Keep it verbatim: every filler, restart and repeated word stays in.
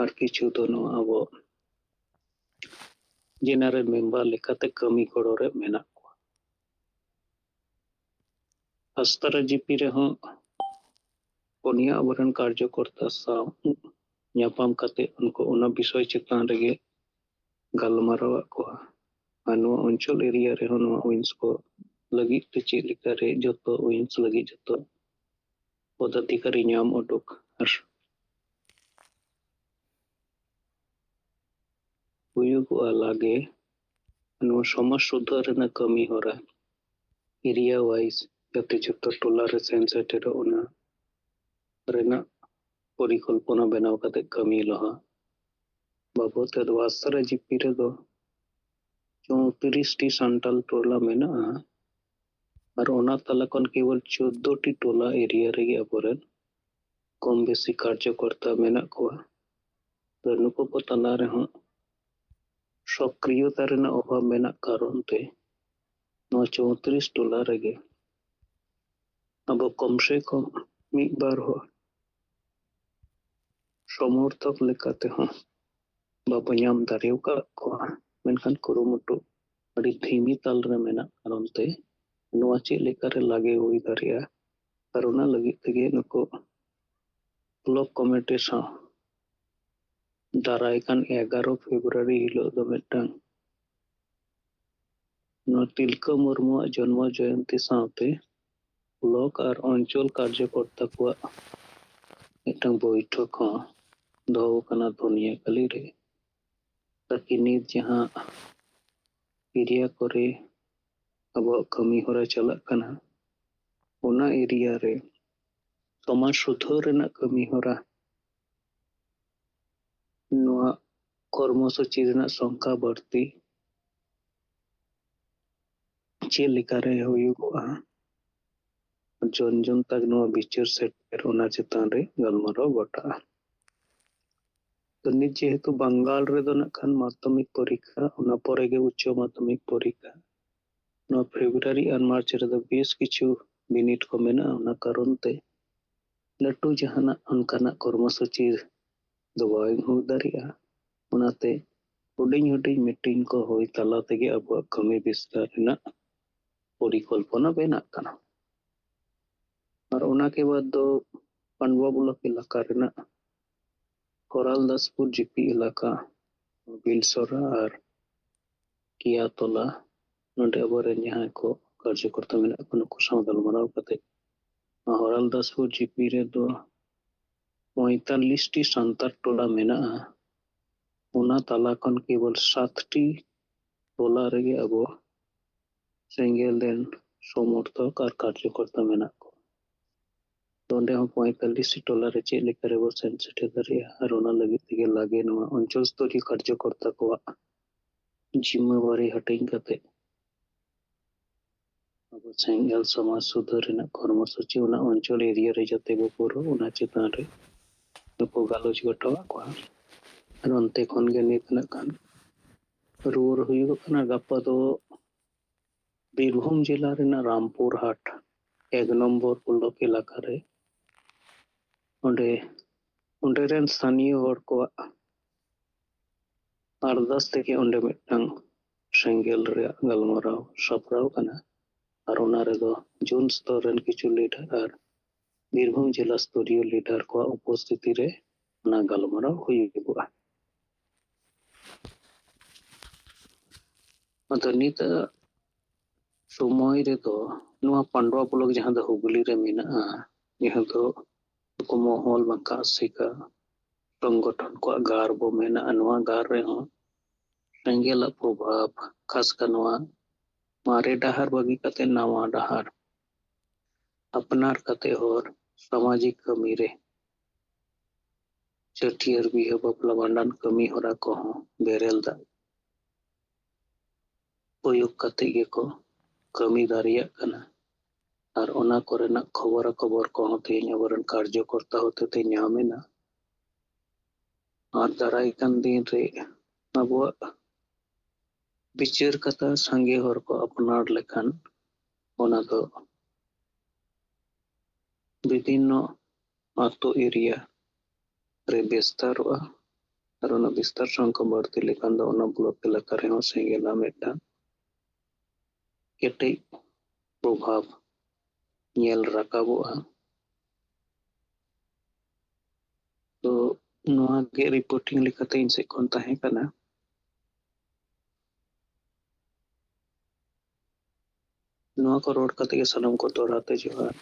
ᱟᱨ ᱠᱤᱪᱷᱩ ᱫᱚ ᱱᱚᱣᱟ ᱟᱵᱚ general member ᱞᱮᱠᱟᱛᱮ ᱠᱟᱹᱢᱤ ᱜᱚᱲᱚ ᱨᱮ ᱢᱮᱱᱟᱜ ᱠᱚᱣᱟ᱾ ᱟᱥᱛᱟᱨᱟ ᱡᱤᱯᱤ ᱨᱮᱦᱚᱸ ᱯᱩᱱᱭᱟ ᱟᱵᱚᱨᱮᱱ ᱠᱟᱨᱡᱚᱠᱚᱨᱛᱟ ᱥᱟᱶ ᱧᱟᱯᱟᱢ ᱠᱟᱛᱮ ᱩᱱᱠᱩ ᱚᱱᱟ ᱵᱤᱥᱚᱭ ᱪᱮᱛᱟᱱ ᱨᱮᱜᱮ ᱜᱟᱞᱢᱟᱨᱟᱣ ᱟᱫ ᱠᱚᱣᱟ᱾ ᱟᱨ ᱱᱚᱣᱟ ᱚᱧᱪᱚᱞ area ᱨᱮᱦᱚᱸ ᱱᱚᱣᱟ WINS ᱠᱚ ᱞᱟᱹᱜᱤᱫ ᱛᱮ ᱪᱮᱫ ᱞᱮᱠᱟᱨᱮ ᱡᱚᱛᱚ WINS ᱞᱟᱹᱜᱤᱫ ᱡᱚᱛᱚ ᱯᱚᱫᱟᱫᱷᱤᱠᱟᱨᱤ ᱧᱟᱢ ᱩᱰᱩᱠ ᱟᱨ ᱦᱩᱭᱩᱜᱚᱜᱼᱟ ᱞᱟᱜᱮ ᱱᱚᱣᱟ ᱥᱚᱢᱟᱡᱽ ᱥᱩᱫᱷᱟᱹᱨ ᱨᱮᱱᱟᱜ ᱠᱟᱹᱢᱤ ᱦᱚᱨᱟ area wise ᱡᱟᱛᱮ ᱡᱚᱛᱚ ᱴᱚᱞᱟ ᱨᱮ ᱥᱮᱱ ᱥᱮᱴᱮᱨᱚᱜ ᱚᱱᱟ ᱨᱮᱱᱟᱜ ᱯᱚᱨᱤᱠᱚᱞᱯᱚᱱᱟ ᱵᱮᱱᱟᱣ ᱠᱟᱛᱮ ᱠᱟᱹᱢᱤ ᱞᱟᱦᱟ ᱵᱟᱵᱚᱫ ᱛᱮ ᱟᱥᱛᱟᱨᱟ ᱡᱤᱯᱤ ᱨᱮᱫᱚ ᱪᱳᱭᱛᱨᱤᱥ ᱴᱤ ᱥᱟᱱᱛᱟᱞ ᱴᱚᱞᱟ ᱢᱮᱱᱟᱜᱼᱟ᱾ ᱟᱨ ᱚᱱᱟ ᱛᱟᱞᱟ ᱠᱷᱚᱱ ᱠᱮᱵᱚᱞ ᱪᱳᱫᱽᱫᱳ ᱴᱤ ᱴᱚᱞᱟ area ᱨᱮᱜᱮ ᱟᱵᱚᱨᱮᱱ ᱠᱚᱢ ᱵᱮᱥᱤ ᱠᱟᱨᱡᱚᱠᱚᱨᱛᱟ ᱢᱮᱱᱟᱜ ᱠᱚᱣᱟ᱾ ᱛᱚ ᱱᱩᱠᱩ ᱠᱚ ᱛᱟᱞᱟ ᱨᱮᱦᱚᱸ ᱥᱚᱠᱨᱤᱭᱚᱛᱟ ᱨᱮᱱᱟᱜ ᱚᱵᱷᱟᱵᱽ ᱢᱮᱱᱟᱜ ᱠᱟᱨᱚᱱ ᱛᱮ ᱱᱚᱣᱟ ᱪᱳᱭᱛᱨᱤᱥ ᱴᱚᱞᱟ ᱨᱮᱜᱮ ᱟᱵᱚ ᱠᱚᱢ ᱥᱮ ᱠᱚᱢ ᱢᱤᱫ ᱵᱟᱨ ᱦᱚᱲ ᱥᱚᱢᱚᱨᱛᱷᱚᱠ ᱞᱮᱠᱟ ᱛᱮᱦᱚᱸ ᱵᱟᱵᱚ ᱧᱟᱢ ᱫᱟᱲᱮ ᱟᱠᱟᱫ ᱠᱚᱣᱟ᱾ ᱢᱮᱱᱠᱷᱟᱱ ᱠᱩᱨᱩᱢᱩᱴᱩ ᱟᱹᱰᱤ ᱫᱷᱤᱢᱤ ᱛᱟᱞ ᱨᱮ ᱢᱮᱱᱟᱜ ᱠᱟᱨᱚᱱ ᱛᱮ ᱱᱚᱣᱟ ᱪᱮᱫ ᱞᱮᱠᱟᱨᱮ ᱞᱟᱜᱮ ᱦᱩᱭ ᱫᱟᱲᱮᱭᱟᱜᱼᱟ, ᱟᱨ ᱚᱱᱟ ᱞᱟᱹᱜᱤᱫ ᱛᱮᱜᱮ ᱱᱩᱠᱩ block committee ᱥᱟᱶ ᱫᱟᱨᱟᱭ ᱠᱟᱱ ᱮᱜᱟᱨᱚ ᱯᱷᱮᱵᱽᱨᱩᱣᱟᱨᱤ ᱦᱤᱞᱳᱜ ᱫᱚ ᱢᱤᱫᱴᱟᱝ ᱱᱚᱣᱟ ᱛᱤᱞᱠᱟᱹ ᱢᱩᱨᱢᱩᱣᱟᱜ ᱡᱚᱱᱢᱚ ᱡᱚᱭᱚᱱᱛᱤ ᱥᱟᱶᱛᱮ block ᱟᱨ ᱚᱧᱪᱚᱞ ᱠᱟᱨᱡᱚᱠᱚᱨᱛᱟ ᱠᱚᱣᱟᱜ ᱢᱤᱫᱴᱟᱝ ᱵᱳᱭᱴᱷᱚᱠ ᱦᱚᱸ ᱫᱚᱦᱚ ᱟᱠᱟᱱᱟ ᱫᱷᱚᱱᱤᱭᱟᱹᱠᱟᱹᱞᱤ ᱨᱮ᱾ ᱛᱟᱠᱤ ᱱᱤᱛ ᱡᱟᱦᱟᱸ area ᱠᱚᱨᱮ ᱟᱵᱚᱣᱟᱜ ᱠᱟᱹᱢᱤ ᱦᱚᱨᱟ ᱪᱟᱞᱟᱜ ᱠᱟᱱᱟ, ᱚᱱᱟ area ᱨᱮ ᱥᱚᱢᱟᱡᱽ ᱥᱩᱫᱷᱟᱹᱨ ᱨᱮᱱᱟᱜ ᱠᱟᱹᱢᱤ ᱦᱚᱨᱟ ᱱᱚᱣᱟ ᱠᱚᱨᱢᱚ ᱥᱩᱪᱤ ᱨᱮᱱᱟᱜ ᱥᱚᱝᱠᱷᱟ ᱵᱟᱹᱲᱛᱤ ᱪᱮᱫ ᱞᱮᱠᱟᱨᱮ ᱦᱩᱭᱩᱜᱚᱜᱼᱟ, ᱡᱚᱱ ᱡᱚᱱ ᱛᱟᱠ ᱱᱚᱣᱟ ᱵᱤᱪᱟᱹᱨ ᱥᱮᱴᱮᱨ, ᱚᱱᱟ ᱪᱮᱛᱟᱱ ᱨᱮ ᱜᱟᱞᱢᱟᱨᱟᱣ ᱜᱚᱴᱟᱜᱼᱟ᱾ ᱛᱚ ᱱᱤᱛ ᱡᱮᱦᱮᱛᱩ ᱵᱟᱝᱜᱟᱞ ᱨᱮᱫᱚ ᱱᱟᱜ ᱠᱷᱟᱱ ᱢᱟᱫᱽᱫᱷᱚᱢᱤᱠ ᱯᱚᱨᱤᱠᱠᱷᱟ, ᱚᱱᱟ ᱯᱚᱨᱮ ᱜᱮ ᱩᱪᱪᱚ ᱢᱟᱫᱽᱫᱷᱚᱢᱤᱠ ᱯᱚᱨᱤᱠᱠᱷᱟ, ᱱᱚᱣᱟ ᱯᱷᱮᱵᱽᱨᱩᱣᱟᱨᱤ ᱟᱨ ᱢᱟᱨᱪ ᱨᱮᱫᱚ ᱵᱮᱥ ᱠᱤᱪᱷᱩ ᱵᱤᱱᱤᱰ ᱠᱚ ᱢᱮᱱᱟᱜᱼᱟ᱾ ᱚᱱᱟ ᱠᱟᱨᱚᱱ ᱛᱮ ᱞᱟᱹᱴᱩ ᱡᱟᱦᱟᱱᱟᱜ ᱚᱱᱠᱟᱱᱟᱜ ᱠᱚᱨᱢᱚ ᱥᱩᱪᱤ ᱫᱚ ᱵᱟᱝ ᱦᱩᱭ ᱫᱟᱲᱮᱭᱟᱜᱼᱟ᱾ ᱚᱱᱟᱛᱮ ᱦᱩᱰᱤᱧ ᱦᱩᱰᱤᱧ ᱢᱤᱴᱤᱝ ᱠᱚ ᱦᱩᱭ ᱛᱟᱞᱟ ᱛᱮᱜᱮ ᱟᱵᱚᱣᱟᱜ ᱠᱟᱹᱢᱤ ᱵᱤᱥᱛᱟᱨ ᱨᱮᱱᱟᱜ ᱯᱚᱨᱤᱠᱚᱞᱯᱚᱱᱟ ᱵᱮᱱᱟᱜ ᱠᱟᱱᱟ᱾ ᱟᱨ ᱚᱱᱟ ᱠᱮ ᱵᱟᱫ ᱫᱚ ᱯᱟᱱᱰᱩᱣᱟ ᱵᱞᱚᱠ ᱮᱞᱟᱠᱟ ᱨᱮᱱᱟᱜ ᱠᱚᱨᱟᱞᱫᱟᱥᱯᱩᱨ ᱡᱤᱯᱤ ᱮᱞᱟᱠᱟ, ᱵᱤᱞᱥᱚᱨᱟ ᱟᱨ ᱠᱤᱭᱟᱛᱚᱞᱟ, ᱱᱚᱰᱮ ᱟᱵᱚᱨᱮᱱ ᱡᱟᱦᱟᱸᱭ ᱠᱚ ᱠᱟᱨᱡᱚᱠᱚᱨᱛᱟ ᱢᱮᱱᱟᱜ ᱠᱚ, ᱱᱩᱠᱩ ᱥᱟᱶ ᱜᱟᱞᱢᱟᱨᱟᱣ ᱠᱟᱛᱮ ᱱᱚᱣᱟ ᱦᱚᱨᱟᱞᱫᱟᱥᱯᱩᱨ ᱡᱤᱯᱤ ᱨᱮᱫᱚ ᱯᱚᱸᱭᱛᱟᱞᱞᱤᱥ ᱴᱤ ᱥᱟᱱᱛᱟᱲ ᱴᱚᱞᱟ ᱢᱮᱱᱟᱜᱼᱟ᱾ ᱚᱱᱟ ᱛᱟᱞᱟ ᱠᱷᱚᱱ ᱠᱮᱵᱚᱞ ᱥᱟᱛ ᱴᱤ ᱴᱚᱞᱟ ᱨᱮᱜᱮ ᱟᱵᱚ ᱥᱮᱸᱜᱮᱞ ᱨᱮᱱ ᱥᱚᱢᱚᱨᱛᱷᱚᱠ ᱟᱨ ᱠᱟᱨᱡᱚᱠᱚᱨᱛᱟ ᱢᱮᱱᱟᱜ ᱠᱚᱣᱟ᱾ ᱱᱚᱰᱮ ᱦᱚᱸ ᱯᱚᱸᱭᱛᱟᱞᱞᱤᱥ ᱴᱤ ᱴᱚᱞᱟ ᱨᱮ ᱪᱮᱫ ᱞᱮᱠᱟ ᱨᱮᱵᱚ ᱥᱮᱱ ᱥᱮᱴᱮᱨ ᱫᱟᱲᱮᱭᱟᱜᱼᱟ ᱟᱨ ᱚᱱᱟ ᱞᱟᱹᱜᱤᱫ ᱛᱮᱜᱮ ᱞᱟᱜᱮ ᱱᱚᱣᱟ ᱚᱧᱪᱚᱞ ᱥᱛᱚᱨᱤᱭᱚ ᱠᱟᱨᱡᱚᱠᱚᱨᱛᱟ ᱠᱚᱣᱟᱜ ᱡᱤᱢᱢᱟᱹᱣᱟᱨᱤ ᱦᱟᱹᱴᱤᱧ ᱠᱟᱛᱮ ᱟᱵᱚ ᱥᱮᱸᱜᱮᱞ ᱥᱚᱢᱟᱡᱽ ᱥᱩᱫᱷᱟᱹᱨ ᱨᱮᱱᱟᱜ ᱠᱚᱨᱢᱚᱥᱩᱪᱤ ᱚᱱᱟ ᱚᱧᱪᱚᱞ ᱮᱨᱤᱭᱟ ᱨᱮ ᱡᱟᱛᱮ ᱵᱚ ᱯᱩᱨᱟᱹᱣ, ᱚᱱᱟ ᱪᱮᱛᱟᱱ ᱨᱮ ᱱᱩᱠᱩ ᱜᱟᱞᱚᱪ ᱜᱚᱴᱟᱣᱟᱜ ᱠᱚᱣᱟ᱾ ᱟᱨ ᱚᱱᱛᱮ ᱠᱷᱚᱱ ᱜᱮ ᱱᱤᱛ ᱱᱟᱜ ᱠᱷᱟᱱ ᱨᱩᱣᱟᱹᱲ ᱦᱩᱭᱩᱜᱚᱜ ᱠᱟᱱᱟ᱾ ᱜᱟᱯᱟ ᱫᱚ ᱵᱤᱨᱵᱷᱩᱢ ᱡᱮᱞᱟ ᱨᱮᱱᱟᱜ ᱨᱟᱢᱯᱩᱨ ᱦᱟᱴ ᱮᱠ ᱱᱚᱢᱵᱚᱨ ᱵᱞᱚᱠ ᱮᱞᱟᱠᱟ ᱨᱮ ᱚᱸᱰᱮ, ᱚᱸᱰᱮ ᱨᱮᱱ ᱥᱛᱷᱟᱱᱤᱭᱚ ᱦᱚᱲ ᱠᱚᱣᱟᱜ ᱟᱨᱫᱟᱥ ᱛᱮᱜᱮ ᱚᱸᱰᱮ ᱢᱤᱫᱴᱟᱝ ᱥᱮᱸᱜᱮᱞ ᱨᱮᱭᱟᱜ ᱜᱟᱞᱢᱟᱨᱟᱣ ᱥᱟᱯᱲᱟᱣ ᱠᱟᱱᱟ᱾ ᱟᱨ ᱚᱱᱟ ᱨᱮᱫᱚ ᱡᱳᱱ ᱥᱛᱚᱨ ᱨᱮᱱ ᱠᱤᱪᱷᱩ ᱞᱤᱰᱟᱨ ᱟᱨ ᱵᱤᱨᱵᱷᱩᱢ ᱡᱮᱞᱟ ᱥᱛᱚᱨᱤᱭᱚ ᱞᱤᱰᱟᱨ ᱠᱚᱣᱟᱜ ᱩᱯᱚᱥᱛᱷᱤᱛᱤ ᱨᱮ ᱚᱱᱟ ᱜᱟᱞᱢᱟᱨᱟᱣ ᱦᱩᱭᱩᱜᱚᱜᱼᱟ᱾ ᱟᱫᱚ ᱱᱤᱛᱟᱜ ᱥᱚᱢᱚᱭ ᱨᱮᱫᱚ ᱱᱚᱣᱟ ᱯᱟᱱᱰᱩᱣᱟ ᱵᱞᱚᱠ, ᱡᱟᱦᱟᱸ ᱫᱚ ᱦᱩᱜᱽᱞᱤ ᱨᱮ ᱢᱮᱱᱟᱜᱼᱟ, ᱡᱟᱦᱟᱸ ᱫᱚ ᱱᱩᱠᱩ ᱢᱚᱦᱚᱞ ᱵᱟᱝᱠᱷᱟᱱ ᱟᱥᱮᱠᱟ ᱥᱚᱝᱜᱚᱴᱷᱚᱱ ᱠᱚᱣᱟᱜ ᱜᱟᱲ ᱵᱚ ᱢᱮᱱᱟᱜᱼᱟ, ᱱᱚᱣᱟ ᱜᱟᱲ ᱨᱮᱦᱚᱸ ᱥᱮᱸᱜᱮᱞᱟᱜ ᱯᱨᱚᱵᱷᱟᱵᱽ, ᱠᱷᱟᱥ ᱠᱟᱨ ᱱᱚᱣᱟ ᱢᱟᱨᱮ ᱰᱟᱦᱟᱨ ᱵᱟᱹᱜᱤ ᱠᱟᱛᱮ ᱱᱟᱣᱟ ᱰᱟᱦᱟᱨ ᱟᱯᱱᱟᱨ ᱠᱟᱛᱮ ᱦᱚᱨ ᱥᱟᱢᱟᱡᱤᱠ ᱠᱟᱹᱢᱤ ᱨᱮ ᱪᱷᱟᱹᱴᱭᱟᱹᱨ, ᱵᱤᱦᱟᱹ, ᱵᱟᱯᱞᱟ, ᱵᱷᱟᱸᱰᱟᱱ ᱠᱟᱹᱢᱤ ᱦᱚᱨᱟ ᱠᱚᱦᱚᱸ ᱵᱮᱨᱮᱞ ᱫᱟᱜ ᱠᱚᱭᱚᱜ ᱠᱟᱛᱮ ᱜᱮᱠᱚ ᱠᱟᱹᱢᱤ ᱫᱟᱲᱮᱭᱟᱜ ᱠᱟᱱᱟ᱾ ᱟᱨ ᱚᱱᱟ ᱠᱚᱨᱮᱱᱟᱜ ᱠᱷᱚᱵᱚᱨᱟ ᱠᱷᱚᱵᱚᱨ ᱠᱚᱦᱚᱸ ᱛᱮᱦᱮᱧ ᱟᱵᱚᱨᱮᱱ ᱠᱟᱨᱡᱚᱠᱚᱨᱛᱟ ᱦᱚᱛᱮᱛᱮ ᱧᱟᱢ ᱮᱱᱟ᱾ ᱟᱨ ᱫᱟᱨᱟᱭ ᱠᱟᱱ ᱫᱤᱱ ᱨᱮ ᱟᱵᱚᱣᱟᱜ ᱵᱤᱪᱟᱹᱨ ᱠᱟᱛᱷᱟ ᱥᱟᱸᱜᱮ ᱦᱚᱲ ᱠᱚ ᱟᱯᱱᱟᱨ ᱞᱮᱠᱷᱟᱱ ᱚᱱᱟ ᱫᱚ ᱵᱤᱵᱷᱤᱱᱱᱚ ᱟᱛᱳ ᱮᱨᱤᱭᱟ ᱨᱮ ᱵᱤᱥᱛᱟᱨᱚᱜᱼᱟ᱾ ᱟᱨ ᱚᱱᱟ ᱵᱤᱥᱛᱟᱨ ᱥᱚᱝᱠᱷᱟ ᱵᱟᱹᱲᱛᱤ ᱞᱮᱠᱷᱟᱱ ᱫᱚ ᱚᱱᱟ ᱵᱞᱚᱠ ᱮᱞᱟᱠᱟ ᱨᱮᱦᱚᱸ ᱥᱮᱸᱜᱮᱞ ᱨᱮᱱᱟᱜ ᱢᱤᱫᱴᱟᱝ ᱠᱮᱴᱮᱡ ᱯᱨᱚᱵᱷᱟᱵᱽ ᱧᱮᱞ ᱨᱟᱠᱟᱵᱚᱜᱼᱟ᱾ ᱛᱚ ᱱᱚᱣᱟ ᱜᱮ ᱨᱤᱯᱳᱨᱴᱤᱝ ᱞᱮᱠᱟᱛᱮ ᱤᱧ ᱥᱮᱫ ᱠᱷᱚᱱ ᱛᱟᱦᱮᱸ ᱠᱟᱱᱟ᱾ ᱱᱚᱣᱟ ᱠᱚ ᱨᱚᱲ ᱠᱟᱛᱮ ᱜᱮ ᱥᱟᱱᱟᱢ ᱠᱚ ᱫᱚᱦᱲᱟ ᱛᱮ ᱡᱚᱦᱟᱨ᱾